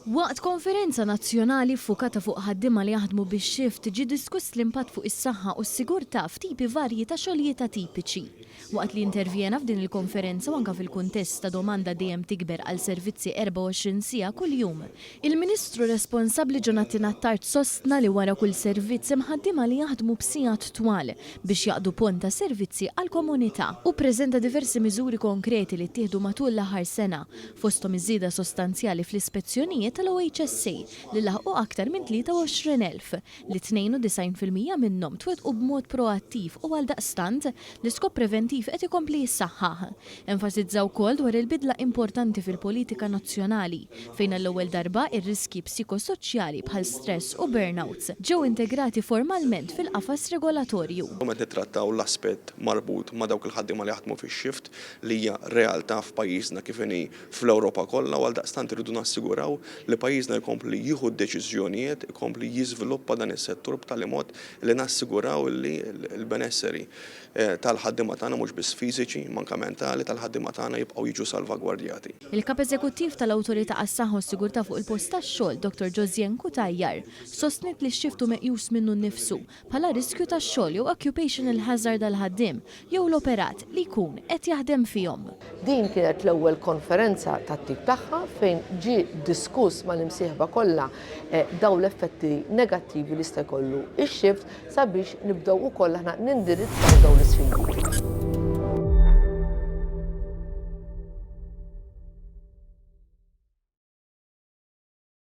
Waqt konferenza nazzjonali ffukata fuq ħaddiema li jaħdmu bix-xift ġie diskuss l-impatt fuq is-saħħa u s-sigurtà f'tipi varji ta' xogħlijiet atipiċi. Waqt li intervjena f'din il-konferenza u anke fil-kuntest ta' domanda dejjem tikber għal servizzi 24 siegħa kuljum, il-Ministru responsabbli Jonathan Attard sostna li wara kull servizz hemm ħaddiema li jaħdmu b'sigħat twal biex jaqdu pont ta' servizzi għall-komunità. Hu ppreżenta diversi miżuri konkreti li ttieħdu matul l-aħħar sena fosthom iż-żieda sostanzjali fl-ispezzjonijiet tal-OHSA li laħqu aktar minn 23,000, li 92% minnhom twettqu b'mod proattiv u għaldaqstant l-iskop preventiv qed ikompli jissaħħaħ. Enfasizza wkoll dwar il-bidla importanti fil-politika nazzjonali, fejn għall-ewwel darba ir-riskji psikosoċjali bħal stress u burnouts ġew integrati formalment fil-qafas regolatorju. Illum qed nittrattaw l-aspett marbut ma' dawk il-ħaddiema li jaħdmu fix-shift, li hija realtà f'pajjiżna kif inhi fl-Ewropa kollha u għaldaqstant irridu nassiguraw li pajjiżna jkompli jieħu d-deċiżjonijiet, ikompli jiżviluppa dan is-settur b'tali mod li nassiguraw li l-benesseri tal-ħaddiema tagħna mhux biss fiżiċi imma anke mentali tal-ħaddiema tagħna jibqgħu jiġu salvagwardjati. Il-Kap Eżekuttiv tal-Awtorità għas-Saħħa u s-Sigurtà fuq il-Post tax-Xogħol, Dottor Josianne Cutajar, sostniet li x-xift hu meqjus minnu nnifsu bħala riskju tax-xogħol jew occupational hazard għall-ħaddiem jew l-operat li jkun qed jaħdem fihom. Din kienet l-ewwel konferenza tat-tip tagħha fejn ġie diskuss mal-imsieħba kollha dawn l-effetti negattivi li jista' jkollu x-shift sabiex nibdew ukoll aħna nindirizzaw dawn l-isfidi.